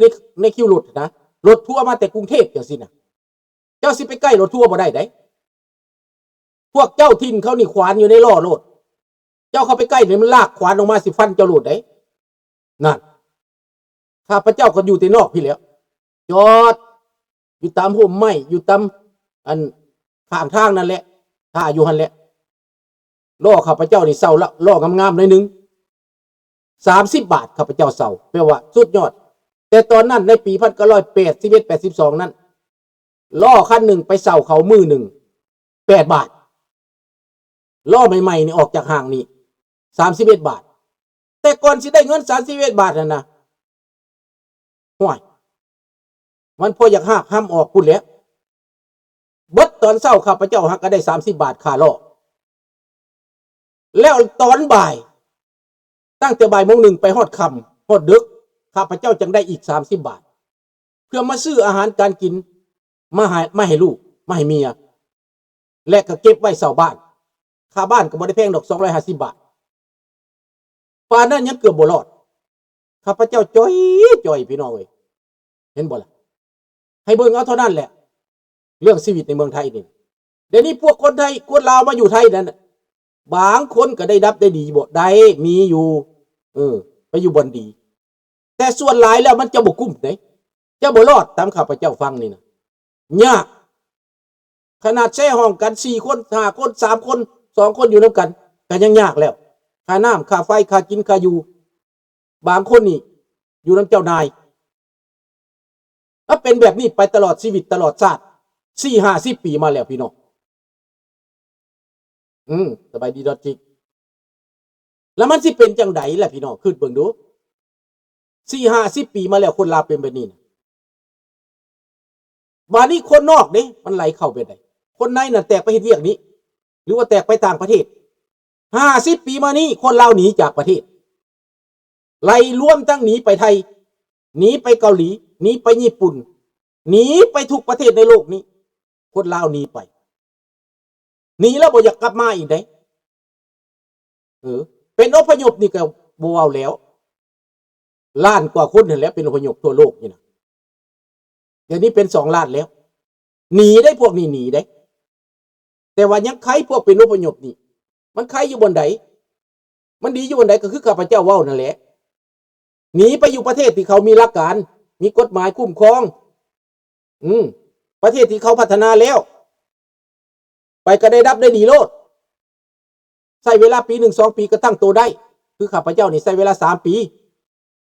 ໃນ ໃນຄິວລົດນະ ລົດທົວມາແຕ່ກຸງເທບຈັ່ງຊີ້ນະ ເຈົ້າຊິໄປໃກ້ລົດທົວບໍ່ໄດ້ໃດ໋. ພວກເຈົ້າຖິ່ນເຂົານີ້ຂວານຢູ່ໃນລໍ້ໂລດ ເຈົ້າເຂົ້າໄປໃກ້ນີ້ມັນລາກຂວານອອກມາຊິຟັນເຈົ້າໂລດໃດ໋. ນັ້ນ ຂ້າພະເຈົ້າກໍຢູ່ແຕ່ນອກພີ້ແຫຼ້ວ ຈອດຢູ່ຕາມຮົ່ມໄມ້ ຢູ່ຕາມ ອັນ ຂ້າງທາງນັ້ນແຫຼະ ຖ້າຢູ່ຫັ້ນແຫຼະ. ລໍ້ຂ້າພະເຈົ້ານີ້ເຊົ່າລະ ລໍ້ງາມໆໜ້ອຍໜຶ່ງ ສາມສິບບາດ ຂ້າພະເຈົ້າເຊົ່າ ແປວ່າສຸດຍອດ. ແຕ່ຕອນນັ້ນໃນປີພັນເກົ້າຮ້ອຍແປດສິບເອັດ ແປດສິບສອງນັ້ນ ລໍ້ຄັນໜຶ່ງໄປເຊົ່າເຂົາມື້ໜຶ່ງແປດບາດ. ລໍ້ໃໝ່ໆນີ້ອອກຈາກຫ້າງນີ້ສາມສິບເອັດບາດ. ແຕ່ກ່ອນຊິໄດ້ເງິນສາມສິບເອັດບາດນັ້ນນະ ຫ້ວຍ ມັນພໍຢາກຮາກຮຳອອກພຸ້ນແຫຼະ. ເບິດຕອນເຊົ້າຂ້າພະເຈົ້າຫາກະໄດ້ສາມສິບບາດຄ່າລໍ້ ແລ້ວຕອນບ່າຍ ຕັ້ງແຕ່ບ່າຍໂມງໜຶ່ງໄປຮອດຄ່ຳ ຮອດດຶກ ຂ້າພະເຈົ້າຈັ່ງໄດ້ອີກສາມສິບບາດ ເພື່ອມາຊື້ອາຫານການກິນ ມາໃຫ້ ມາໃຫ້ລູກ ມາໃຫ້ເມຍ ແລະກໍເກັບໄວ້ເຊົ່າບ້ານ. ຄ່າບ້ານກໍບໍ່ໄດ້ແພງດອກ ສອງຮ້ອຍຫ້າສິບບາດ. ປານນັ້ນຍັງເກືອບບໍ່ລອດ. ຂ້າພະເຈົ້າຈ່ອຍ ຈ່ອຍ ພີ່ນ້ອງເອີຍ ເຫັນບໍ່ລະ? ໃຫ້ເບິ່ງເອົາເທົ່ານັ້ນແຫຼະ ເລື່ອງຊີວິດໃນເມືອງໄທນີ້. ດຽວນີ້ພວກຄົນໄທ ຄົນລາວມາຢູ່ໄທນັ້ນ ບາງຄົນກໍໄດ້ດັບໄດ້ດີບໍ່ ໄດ້ມີຢູ່ ເອີ ໄປຢູ່ບ່ອນດີ ແຕ່ສ່ວນຫຼາຍແລ້ວມັນຈະບໍ່ກຸ້ມເດ້ ຈະບໍ່ລອດ. ຕາມຂ້າພະເຈົ້າຟັງນີ້ນະ ຍາກ. ຂະໜາດແຊຫ້ອງກັນສີ່ຄົນ ຫ້າຄົນ ສາມຄົນ ສອງຄົນຢູ່ນຳກັນ ກໍຍັງຍາກແລ້ວ. ຄ່ານ້ຳ ຄ່າໄຟ ຄ່າກິນ ຄ່າຢູ່ ບາງຄົນນີ້ຢູ່ນຳເຈົ້ານາຍ ແລ້ວເປັນແບບນີ້ໄປຕະຫຼອດຊີວິດ ຕະຫຼອດຊາດ ສີ່ຫ້າສິບປີມາແລ້ວ ພີ່ນ້ອງ. ອືມ ສະບາຍດີດອດຈິກ. ແລ້ວມັນຊິເປັນຈັ່ງໃດລະ ພີ່ນ້ອງ? ຄິດເບິ່ງດູ ສີ່ຫ້າສິບປີມາແລ້ວ ຄົນລາວເປັນແບບນີ້ນະ. ບາດນີ້ຄົນນອກເດ້ ມັນໄຫຼເຂົ້າແບບໃດ? ຄົນໃນນັ້ນແຕກໄປເຮັດວຽກນີ້ ຫຼືວ່າແຕກໄປຕ່າງປະເທດ? ຫ້າສິບປີມານີ້ ຄົນລາວໜີຈາກປະເທດ ໄລ່ລວມທັງໜີໄປໄທ, ໜີໄປເກົາຫຼີ, ໜີໄປຍີ່ປຸ່ນ, ໜີໄປທຸກປະເທດໃນໂລກນີ້. ຄົນລາວໜີໄປ, ໜີແລ້ວບໍ່ຢາກກັບມາອີກເດ້. ເອີ ເປັນອົບພະຍົບນີ້ກໍບໍ່ເວົ້າແລ້ວ, ລ້ານກວ່າຄົນຫັ້ນແຫຼະເປັນອົບພະຍົບທົ່ວໂລກນີ້ນະ. ດຽວນີ້ເປັນສອງລ້ານແລ້ວ. ໜີໄດ້ ພວກນີ້ໜີໄດ້. ແຕ່ວ່າຍັງໄຄພວກເປັນອົບພະຍົບນີ້. ມັນໄຄຢູ່ບ່ອນໃດ? ມັນດີຢູ່ບ່ອນໃດ? ກໍຄືຂ້າພະເຈົ້າເວົ້ານັ້ນແຫຼະ. ໜີໄປຢູ່ປະເທດທີ່ເຂົາມີຫຼັກການ, ມີກົດໝາຍຄຸ້ມຄອງ. ອືມ, ປະເທດທີ່ເຂົາພັດທະນາແລ້ວ. ໄປກໍໄດ້ດັບໄດ້ດີໂລດ. ໃຊ້ເວລາປີໜຶ່ງສອງປີກໍຕັ້ງໂຕໄດ້. ຄືຂ້າພະເຈົ້ານີ້ໃຊ້ເວລາສາມປີ.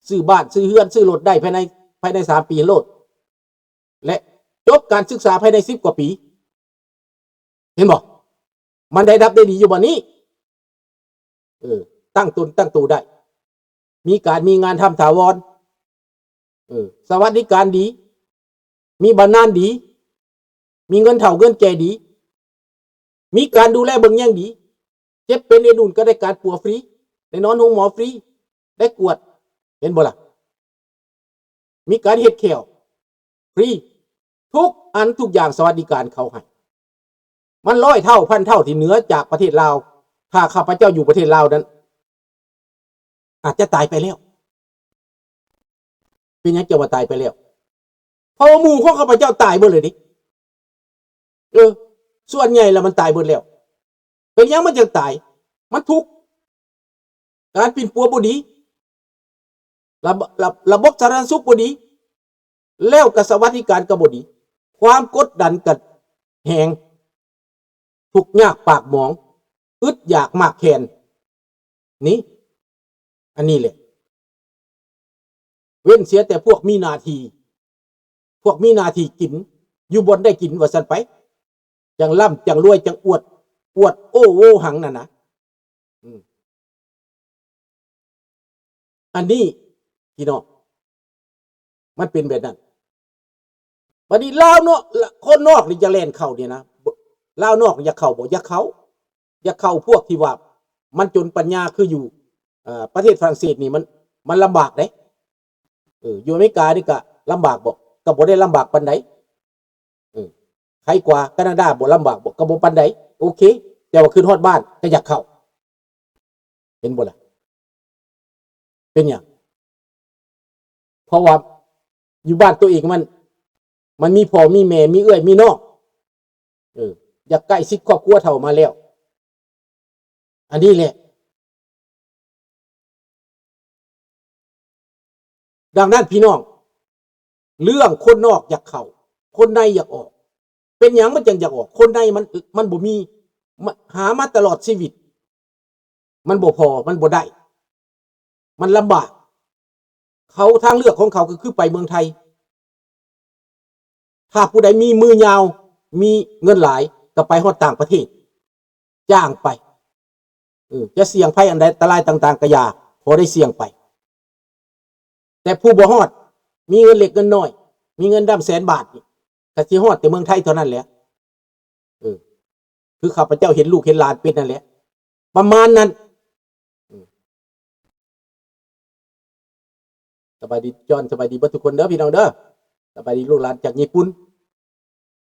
ຊື້ບ້ານ, ຊື້ເຮືອນ, ຊື້ລົດໄດ້ພາຍໃນ, ພາຍໃນສາມປີໂລດ. ແລະ ຈົບການສຶກສາພາຍໃນສິບກວ່າປີ. ເຫັນບໍ່? ມັນໄດ້ດັບໄດ້ດີຢູ່ບ່ອນນີ້. ເອີ ຕັ້ງຕົນຕັ້ງໂຕໄດ້. ມີການມີງານທຳຖາວອນ. ເອີ ສະຫວັດດີການດີ. ມີບຳນານດີ. ມີເງິນເຖົ້າເງິນແກ່ດີ. ມີການດູແລເບິ່ງແຍງດີ. ເຈັບເປັນເອັນອຸ່ນກໍໄດ້ການປົວຟຣີ. ໄດ້ນອນໂຮງໝໍຟຣີ. ໄດ້ກວດ. ເຫັນບໍ່ລະ? ມີການເຮັດແຂ້ວຟຣີ. ທຸກອັນທຸກຢ່າງສະຫວັດດີການເຂົາໃຫ້. ມັນຮ້ອຍເທົ່າພັນເທົ່າທີ່ເໜືອຈາກປະເທດລາວ. ຖ້າຂ້າພະເຈົ້າຢູ່ປະເທດລາວນັ້ນ ອາດຈະຕາຍໄປແລ້ວ. ເປັນຫຍັງຈະວ່າຕາຍໄປແລ້ວ? ເພາະວ່າໝູ່ຂອງຂ້າພະເຈົ້າຕາຍເບິດເລີຍເດ້. ເອີ ສ່ວນໃຫຍ່ລະມັນຕາຍເບິດແລ້ວ. ເປັນຫຍັງມັນຈັ່ງຕາຍ? ມັນທຸກ. ການປິ່ນປົວບໍ່ດີ. ລະ ລະ ລະບົບສາທາລະນະສຸກບໍ່ດີ. ແລ້ວກໍສະຫວັດດີການກໍບໍ່ດີ. ຄວາມກົດດັນກໍແຮງ. ທຸກຍາກປາກໝອງ. ອຶດຢາກມາກແຄ້ນ. ນີ້ ອັນນີ້ແຫຼະ. ເວັ້ນເສຍແຕ່ພວກມີໜ້າທີ່, ພວກມີໜ້າທີ່ກິນ ຢູ່ບ່ອນໄດ້ກິນວ່າຊັ້ນໄປ. ຈັ່ງລ່ຳ ຈັ່ງລວຍ ຈັ່ງອວດ ອວດໂອ້ໂຫຫັງນັ້ນນະ. ອືມ ອັນນີ້ພີ່ນ້ອງ ມັນເປັນແບບນັ້ນ. ບັດນີ້ລາວເນາະ ຄົນນອກນີ້ຈະແລ່ນເຂົ້ານີ້ນະ ລາວນອກນີ້ຢາກເຂົ້າບໍ່? ຢາກເຂົ້າ. ຢາກເຂົ້າພວກທີ່ວ່າມັນຈົນປັນຍາຄືຢູ່ ເອີ ປະເທດຝຣັ່ງເສດນີ້ ມັນ ມັນລຳບາກເດ້. ເອີ ຢູ່ອາເມລິການີ້ກະລຳບາກບໍ່? ກະບໍ່ໄດ້ລຳບາກປານໃດ. ເອີ ໄຄກວ່າການາດາບໍ່? ລຳບາກບໍ່? ກະບໍ່ປານໃດ. ໂອເຄ ແຕ່ວ່າຄືນຮອດບ້ານກະຢາກເຂົ້າ. ເຫັນບໍ່ລະ? ເປັນຫຍັງ? ເພາະວ່າ ຢູ່ບ້ານໂຕເອງມັນ ມັນມີພໍ່ມີແມ່ ມີເອື້ອຍມີນ້ອງ ເອີ ຢາກໃກ້ຊິດຄອບຄົວເຖົ້າມາແລ້ວ. ອັນນີ້ແຫຼະ ດັ່ງນັ້ນພີ່ນ້ອງ ເລື່ອງຄົນນອກຢາກເຂົ້າ ຄົນໃນຢາກອອກ ເປັນຫຍັງມັນຈັ່ງຢາກອອກ? ຄົນໃນມັນ ມັນບໍ່ມີ ມາ ຫາມາຕະຫຼອດຊີວິດ ມັນບໍ່ພໍ ມັນບໍ່ໄດ້ ມັນລຳບາກ. ເຂົາ ທາງເລືອກຂອງເຂົາກໍຄືໄປເມືອງໄທ. ຖ້າຜູ້ໃດມີມືຍາວ ມີເງິນຫຼາຍ ກໍໄປຮອດຕ່າງປະເທດ ຈ້າງໄປ ເອີ ຈະສ່ຽງໄພອັນໃດ ອັນຕະລາຍຕ່າງໆ ກໍຢ່າ ຂໍໄດ້ສ່ຽງໄປ. ແຕ່ຜູ້ບໍ່ຮອດ ມີເງິນເລັກເງິນນ້ອຍ ມີເງິນດຳແສນບາດນີ້ ກໍຊິຮອດແຕ່ເມືອງໄທເທົ່ານັ້ນແຫຼະ. ເອີ ຄືຂ້າພະເຈົ້າເຫັນລູກເຫັນຫຼານເປັນນັ້ນແຫຼະ ປະມານນັ້ນ. ເອີ ສະບາຍດີຈອນ ສະບາຍດີເບິດທຸກຄົນເດີພີ່ນ້ອງເດີ ສະບາຍດີລູກຫຼານຈາກຍີ່ປຸ່ນ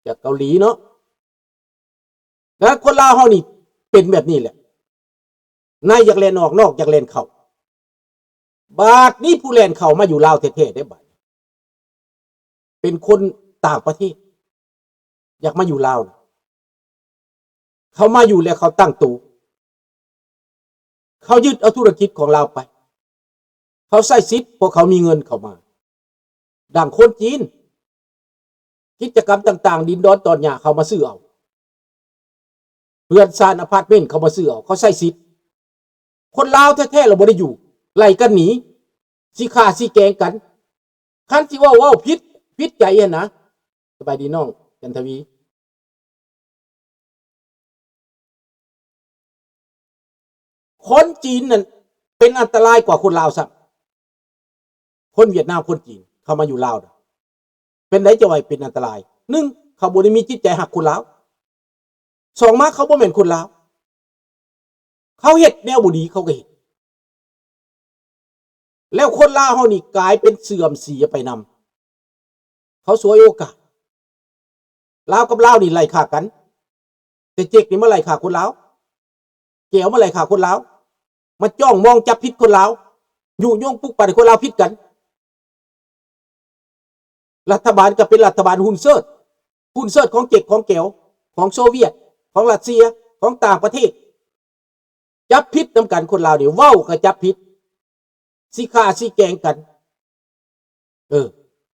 ຈາກເກົາຫຼີເນາະ. ແລ້ວຄົນລາວເຮົານີ້ເປັນແບບນີ້ແຫຼະ ໃນຢາກແລ່ນອອກ ນອກຢາກແລ່ນເຂົ້າ. ບາດນີ້ຜູ້ແລ່ນເຂົ້າມາຢູ່ລາວແທ້ໆ ເດ້ ບາດນີ້ ເປັນຄົນຕ່າງປະເທດ ຢາກມາຢູ່ລາວນະ ເຂົາມາຢູ່ແລ້ວເຂົາຕັ້ງໂຕ ເຂົາຍຶດເອົາທຸລະກິດຂອງລາວໄປ ເຂົາໃຊ້ສິດ ເພາະເຂົາມີເງິນເຂົ້າມາ ດັ່ງຄົນຈີນ ກິດຈະກຳຕ່າງໆ ດິນດອນຕອນຫຍ້າເຂົາມາຊື້ເອົາ ເຮືອນຊານອາພາດເມັນເຂົາມາຊື້ເອົາ ເຂົາໃຊ້ສິດ. ຄົນລາວແທ້ໆລະບໍ່ໄດ້ຢູ່ ໄລ່ກັນໜີ ຊິຂ້າຊິແກງກັນ ຄັນຊິເວົ້າ ເວົ້າຜິດ ຜິດໃຈຫັ້ນນະ. ສະບາຍດີນ້ອງຈັນທະວີ. ຄົນຈີນນັ້ນເປັນອັນຕະລາຍກວ່າຄົນລາວຊ້ຳ. ຄົນຫວຽດນາມ ຄົນຈີນເຂົ້າມາຢູ່ລາວນະ ເປັນໃດຈະວ່າເປັນອັນຕະລາຍ? ໜຶ່ງ ເຂົາບໍ່ໄດ້ມີຈິດໃຈຮັກຄົນລາວ. ສອງມາ ເຂົາບໍ່ແມ່ນຄົນລາວ. ເຂົາເຮັດແນວບໍ່ດີເຂົາກໍເຮັດ. ແລ້ວຄົນລາວເຮົານີ້ກາຍເປັນເສື່ອມເສຍໄປນຳ. ເຂົາສວຍໂອກາດ. ລາວກັບລາວນີ້ໄລ່ຂ້າກັນ. ແຕ່ເຈັກນີ້ມາໄລ່ຂ້າຄົນລາວ. ແກວມາໄລ່ຂ້າຄົນລາວ. ມາຈ້ອງມອງຈັບຜິດຄົນລາວ. ຍຸຍົງປຸກປັ່ນໃຫ້ຄົນລາວຜິດກັນ. ລັດຖະບານກໍເປັນລັດຖະບານຮຸ້ນເຊີດ, ຮຸ້ນເຊີດຂອງເຈັກຂອງແກວ, ຂອງໂຊວຽດ, ຂອງຣັດເຊຍ, ຂອງຕ່າງປະເທດ. ຈັບຜິດນຳກັນຄົນລາວນີ້, ເວົ້າກໍຈັບຜິດ, ຊິຂ້າຊິແກງກັນ. ເອີ,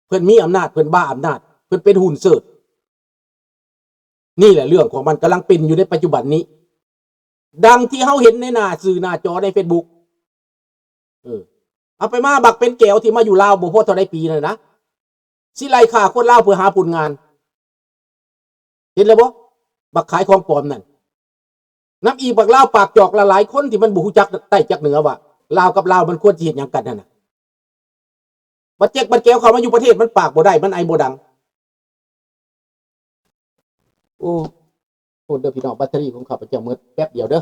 ເພິ່ນມີອຳນາດ, ເພິ່ນບ້າອຳນາດ, ເພິ່ນເປັນຮຸ້ນເຊີດ. ນີ້ແຫຼະເລື່ອງຂອງມັນກຳລັງເປັນຢູ່ໃນປັດຈຸບັນນີ້. ດັ່ງທີ່ເຮົາເຫັນໃນໜ້າສື່ໜ້າຈໍໃນເຟສບຸກ. ເອີ, ເອົາໄປມາບັກເປັນແກວທີ່ມາຢູ່ລາວບໍ່ພໍເທົ່າໃດປີນັ້ນນະ, ຊິໄລ່ຂ້າຄົນລາວເພື່ອຫາຜົນງານ. ເຫັນແລ້ວບໍ່? ບັກຂາຍຂອງປອມນັ້ນ. ນຳອີກບັກລາວປາກຈອກຫຼາຍໆຄົນທີ່ມັນບໍ່ຮູ້ຈັກໃຕ້ຈັກເໜືອວ່າລາວກັບລາວມັນຄວນຊິເຮັດຫຍັງກັນຫັ້ນນະ. ບັດເຈັກບັດແກວເຂົ້າມາຢູ່ປະເທດ ມັນປາກບໍ່ໄດ້, ມັນໄອບໍ່ດັງ. ໂອ້ ໂທດເດີພີ່ນ້ອງ, ແບັດເຕີຣີຂອງຂ້າພະເຈົ້າໝົດແປັບດຽວເດີ.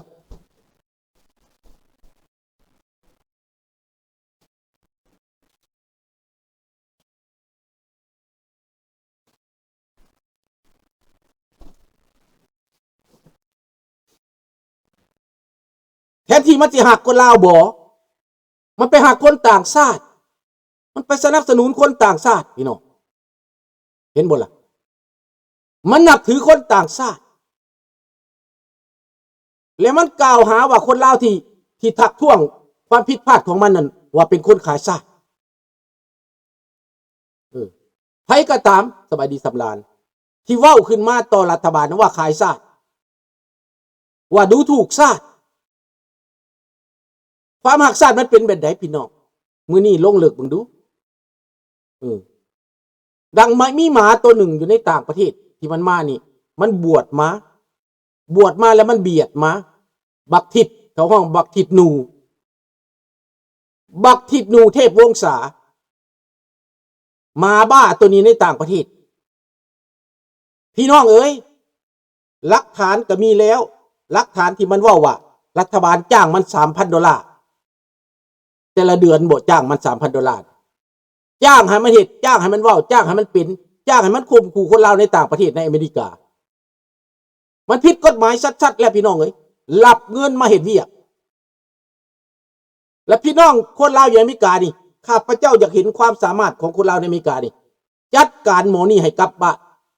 ແທນທີ່ມັນຊິຮັກຄົນລາວບໍ່, ມັນໄປຮັກຄົນຕ່າງຊາດ, ມັນໄປສະໜັບສະໜູນຄົນຕ່າງຊາດ, ພີ່ນ້ອງ. ເຫັນບໍ່ລະ? ມັນນັບຖືຄົນຕ່າງຊາດ ແລະ ມັນກ່າວຫາວ່າຄົນລາວທີ່ ທີ່ທັກທ້ວງຄວາມຜິດພາດຂອງມັນນັ້ນ ວ່າເປັນຄົນຂາຍຊາດ. ເອີ, ໃຜກໍຕາມ, ສະບາຍດີສຳລານ, ທີ່ເວົ້າຂຶ້ນມາຕໍ່ລັດຖະບານວ່າຂາຍຊາດ, ວ່າດູຖູກຊາດ. ຄວາມຮັກຊາດມັນເປັນແບບໃດພີ່ນ້ອງ? ມື້ນີ້ລົງເລິກເບິ່ງດູ. ເອີ, ດັ່ງມາ ມີໝາຕົວໜຶ່ງຢູ່ໃນຕ່າງປະເທດທີ່ມັນມານີ້, ມັນບວດມາ, ບວດມາແລ້ວມັນບຽດມາ. ບັກທິດ, ເຂົາຮ້ອງບັກທິດໜູ. ບັກທິດໜູເທບວົງສາ, ໝາບ້າໂຕນີ້ໃນຕ່າງປະເທດ. ພີ່ນ້ອງເອີຍ, ຫຼັກຖານກໍມີແລ້ວ, ຫຼັກຖານທີ່ມັນເວົ້າວ່າ ລັດຖະບານຈ້າງມັນສາມພັນໂດລາ ແຕ່ລະເດືອນບໍ, ຈ້າງມັນສາມພັນໂດລາ, ຈ້າງໃຫ້ມັນເຮັດ, ຈ້າງໃຫ້ມັນເວົ້າ, ຈ້າງໃຫ້ມັນເປັນ, ຈ້າງໃຫ້ມັນຂົ່ມຂູ່ຄົນລາວໃນຕ່າງປະເທດ, ໃນອາເມລິກາ. ມັນຜິດກົດໝາຍຊັດໆແລ້ວພີ່ນ້ອງເອີຍ, ລັບເງິນມາເຮັດວຽກ. ແລະ ພີ່ນ້ອງຄົນລາວຢູ່ອາເມລິການີ້, ຂ້າພະເຈົ້າຢາກເຫັນຄວາມສາມາດຂອງຄົນລາວໃນອາເມລິການີ້, ຈັດການໝໍນີ້ໃຫ້ກັບບ້ານ,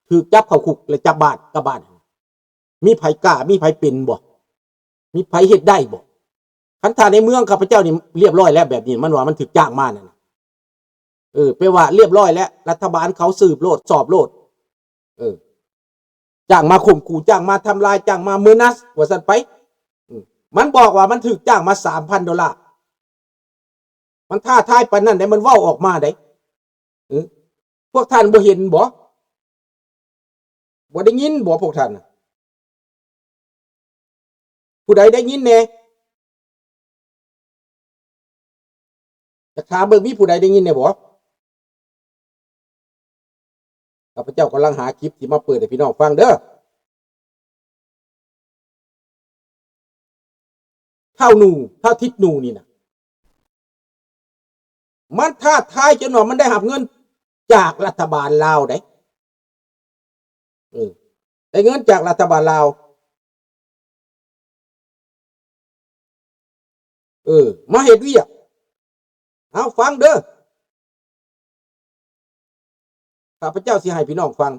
ຖືກຈັບເຂົ້າຄຸກ ແລະ ຈັບບ້ານ, ກັບບ້ານ. ມີໃຜກ້າ? ມີໃຜເປັນບໍ່? ມີໃຜເຮັດໄດ້ບໍ່? ຄັນຖ້າໃນເມືອງຂ້າພະເຈົ້ານີ້ລຽບຮ້ອຍແລ້ວ ແບບນີ້ ມັນວ່າມັນຖືກຈ້າງມານັ້ນນະ. ເອີ ແປວ່າລຽບຮ້ອຍແລ້ວ, ລັດຖະບານເຂົາສືບໂລດ, ສອບໂລດ. ເອີ ຈ້າງມາຂົ່ມຂູ່, ຈ້າງມາທຳລາຍ, ຈ້າງມາເມີນາສ ວ່າຊັ້ນໄປ. ອືມ ມັນບອກວ່າມັນຖືກຈ້າງມາສາມພັນໂດລາ. ມັນທ້າທາຍປານນັ້ນໃດ໋, ມັນເວົ້າອອກມາໃດ໋. ເອີ ພວກທ່ານບໍ່ເຫັນບໍ? ບໍ່ໄດ້ຍິນບໍພວກທ່ານນະ? ຜູ້ໃດໄດ້ຍິນແດ່? ຢາກຖາມເບິ່ງ ມີຜູ້ໃດໄດ້ຍິນແດ່ບໍ? ຂ້າພະເຈົ້າກຳລັງຫາຄລິບທີ່ມາເປີດໃຫ້ພີ່ນ້ອງຟັງເດີ. ທ້າວໜູ, ທ້າວທິດໜູນີ້ນະ ມັນທ້າທາຍຈົນວ່າມັນໄດ້ຮັບເງິນຈາກລັດຖະບານລາວເດ້. ເອີ ໄດ້ເງິນຈາກລັດຖະບານລາວ ເອີ ມາເຮັດວຽກ. ເອົາ ຟັງເດີ. ຂ້າພະເຈົ້າຊິໃຫ້ພີ່ນ້ອງຟັງ.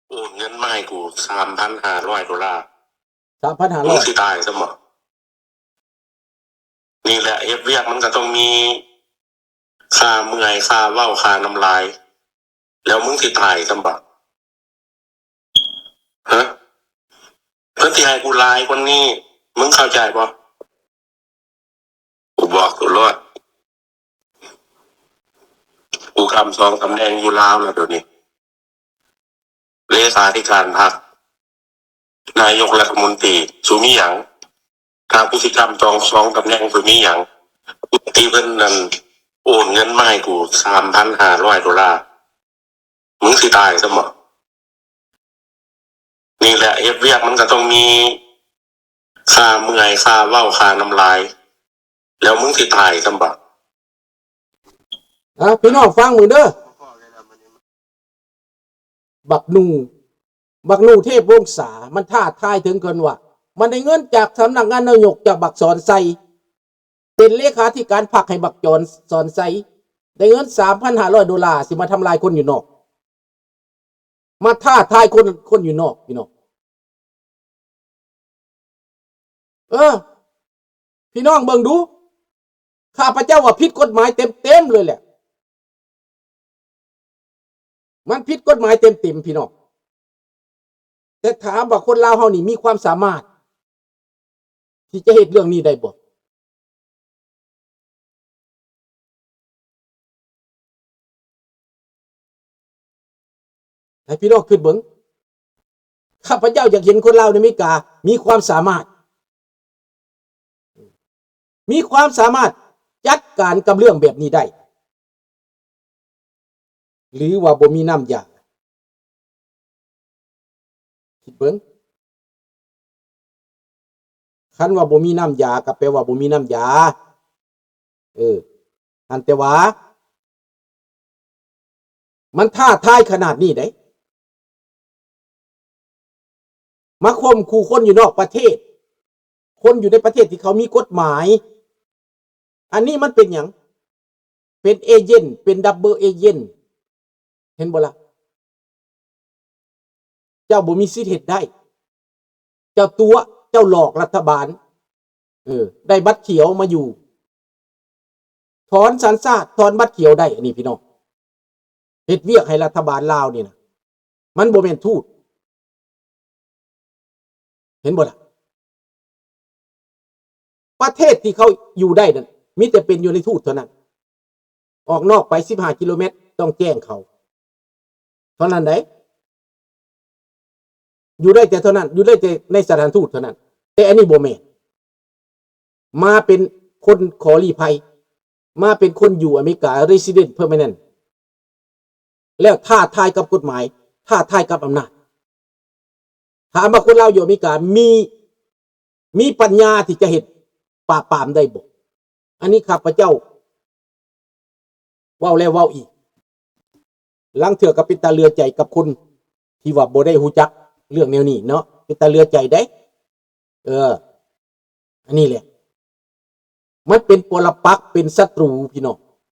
ໂອນເງິນມາໃຫ້ກູສາມພັນຫ້າຮ້ອຍໂດລາ. ສາມພັນຫ້າຮ້ອຍ. ມຶງຊິຕາຍຊະບໍ? ນີ້ແຫຼະ ເຮັດວຽກມັນກະຕ້ອງມີຄ່າເມື່ອຍ, ຄ່າເວົ້າ, ຄ່ານ້ຳລາຍ. ແລ້ວມຶງຊິຕາຍຊະບໍ? ຮະ? ເພິ່ນຊິໃຫ້ກູຫຼາຍກວ່ານີ້ ມຶງເຂົ້າໃຈບໍ່? ກູບອກໂຕໂລດ ກູກຳສອງຕຳແໜ່ງຢູ່ລາວແລ້ວດຽວນີ້ ເລຂາທິການພັກ, ນາຍົກລັດຖະມົນຕີ, ສູມີຫຍັງ? ຖ້າກູຊິກຳສອງ ສອງຕຳແໜ່ງ ສູມີຫຍັງ? ທີ່ເພິ່ນນັ້ນໂອນເງິນມາໃຫ້ກູສາມພັນຫ້າຮ້ອຍໂດລາ. ມຶງຊິຕາຍຊະບໍ? ນີ້ແຫຼະ ເຮັດວຽກມັນກະຕ້ອງມີຄ່າເມື່ອຍ, ຄ່າເວົ້າ, ຄ່ານ້ຳລາຍ. ແລ້ວມຶງຊິຕາຍຊະບໍ? ອ່າ ພີ່ນ້ອງຟັງເບິ່ງເດີ. ບັກໜູ, ບັກໜູເທບວົງສາ ມັນທ້າທາຍເຖິງເກີນວ່າ ມັນໄດ້ເງິນຈາກສຳນັກງານນາຍົກ ຈາກບັກສອນໄຊ ເປັນເລຂາທິການພັກໃຫ້ບັກຈອນ ສອນໄຊ ໄດ້ເງິນສາມພັນຫ້າຮ້ອຍໂດລາ ຊິມາທຳລາຍຄົນຢູ່ນອກ, ມາທ້າທາຍຄົນ ຄົນຢູ່ນອກ ພີ່ນ້ອງ. ເອີ ພີ່ນ້ອງເບິ່ງດູ, ຂ້າພະເຈົ້າວ່າຜິດກົດໝາຍເຕັມໆເລີຍແຫຼະ. ມັນຜິດກົດໝາຍເຕັມໆ ພີ່ນ້ອງ. ແຕ່ຖາມວ່າຄົນລາວເຮົານີ້ມີຄວາມສາມາດທີ່ຈະເຮັດເລື່ອງນີ້ໄດ້ບໍ່? ໃຫ້ພີ່ນ້ອງຄິດເບິ່ງ, ຂ້າພະເຈົ້າຢາກເຫັນຄົນລາວໃນອາເມລິກາມີຄວາມສາມາດ, ມີຄວາມສາມາດຈັດການກັບເລື່ອງແບບນີ້ໄດ້ ຫຼືວ່າບໍ່ມີນ້ຳຢາ? ຄິດເບິ່ງ, ຄັນວ່າບໍ່ມີນ້ຳຢາ ກໍແປວ່າບໍ່ມີນ້ຳຢາ. ເອີ ຫັ້ນແຕ່ວ່າ ມັນທ້າທາຍຂະໜາດນີ້ເດ້ ມາຂົ່ມຂູ່ຄົນຢູ່ນອກປະເທດ, ຄົນຢູ່ໃນປະເທດທີ່ເຂົາມີກົດໝາຍ. ອັນນີ້ມັນເປັນຫຍັງ? ເປັນເອເຈນ, ເປັນດັບເບິນເອເຈນ, ເຫັນບໍ່ລະ? ເຈົ້າບໍ່ມີສິດເຮັດໄດ້. ເຈົ້າຕົວະ, ເຈົ້າຫຼອກລັດຖະບານ, ເອີ ໄດ້ບັດຂຽວມາຢູ່, ຖອນສັນຊາດ, ຖອນບັດຂຽວໄດ້. ອັນນີ້ພີ່ນ້ອງ, ເຮັດວຽກໃຫ້ລັດຖະບານລາວນີ້ນະ, ມັນບໍ່ແມ່ນທູດ. ເຫັນບໍ່ລະ? ປະເທດທີ່ເຂົາຢູ່ໄດ້ນັ້ນ ມີແຕ່ເປັນຢູ່ໃນທູດເທົ່ານັ້ນ. ອອກນອກໄປສິບຫ້າກິໂລແມັດ ຕ້ອງແຈ້ງເຂົາເທົ່ານັ້ນໃດ໋. ຢູ່ໄດ້ແຕ່ເທົ່ານັ້ນ, ຢູ່ໄດ້ແຕ່ໃນສະຖານທູດເທົ່ານັ້ນ. ແຕ່ອັນນີ້ບໍ່ແມ່ນ. ມາເປັນຄົນຂໍລີ້ໄພ, ມາເປັນຄົນຢູ່ອາເມລິກາ resident permanent ແລ້ວທ້າທາຍກັບກົດໝາຍ, ທ້າທາຍກັບອຳນາດ. ຖາມວ່າຄົນລາວຢູ່ອາເມລິກາມີ, ມີປັນຍາທີ່ຈະເຮັດປາບປາມໄດ້ບໍ່? ອັນນີ້ຂ້າພະເຈົ້າເວົ້າແລ້ວເວົ້າອີກ. ລາງເທື່ອກໍເປັນຕາເຫຼືອໃຈກັບຄົນທີ່ວ່າບໍ່ໄດ້ຮູ້ຈັກເລື່ອງແນວນີ້ເນາະ, ເປັນຕາເຫຼືອໃຈເດ້. ເອີ ອັນນີ້ແຫຼະ ມັນເປັນປໍລະປັກ ເປັນສັດຕູ ພີ່ນ້ອງ.